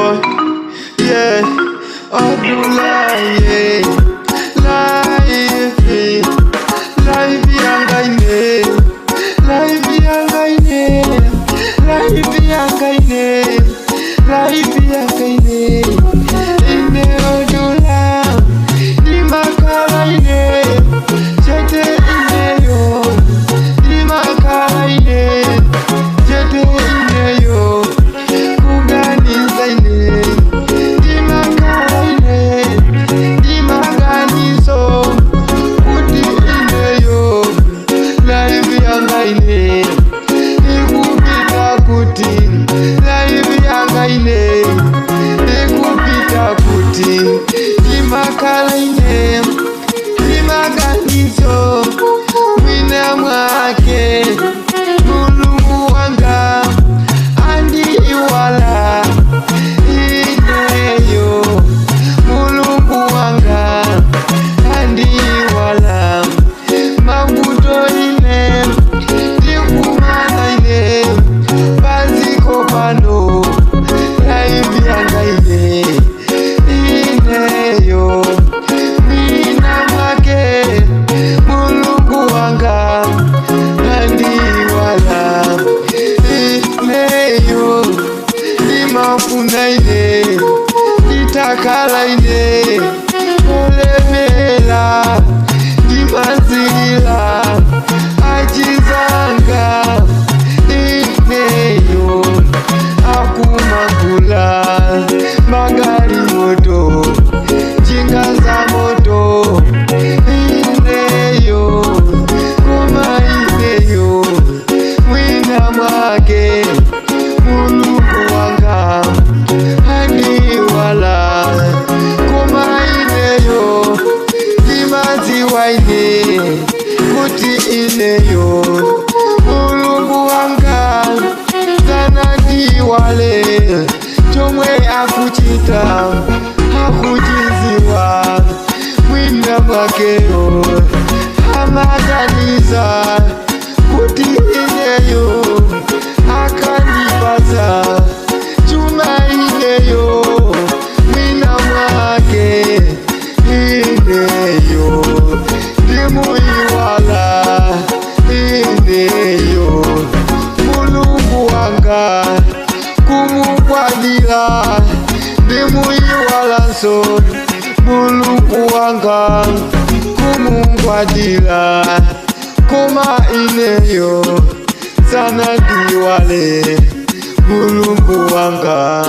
Boy, yeah, Abdullah, yeah. Life, life yanga ine, life yanga ine, life yanga ine, life yanga ine. Ine Abdullah, ndimakhala ine, chete ineyo, ndimakhala ine, chete ineyo, kuganiza ine, ndimakhala ine, ndimaganizo, kuti ineyo, life yanga ine, ikupita kuti, life yanga ine, ikupita kuti, ndimakhala ine, ndimaganizo, mwina mwake, Mulungu wanga, andiiwala, ineyo, Mulungu wanga, andiiwala, mavuto ine, ndikumana ine, padziko pano, life yanga ine, ineyo, mwina mwake, Mulungu wanga, andiiwala, ineyo, ndimafuna ine, nditakhala ine, olemera, ndimazilila, achinzanga, ineyo, akumagula, magalimoto, njinga za moto, ineyo, koma ineyo, mwina mwake, Mulungu wanga, andiiwala, koma ineyo, ndimadziwa ine, kuti ineyo, Mulungu wanga, sanandiiwale, chomwe akuchita, akuchidziwa, mwina mwakeyo, amaganiza, kuti ineyo, akandipatsa, chuma ineyo, mwina mwake, ineyo, ndimuiwala, ineyo, Mulungu wanga, kumugwadira, ndimuiwalanso, Mulungu wanga, kumugwadira, koma ineyo, sanandiiwale, Mulungu wanga.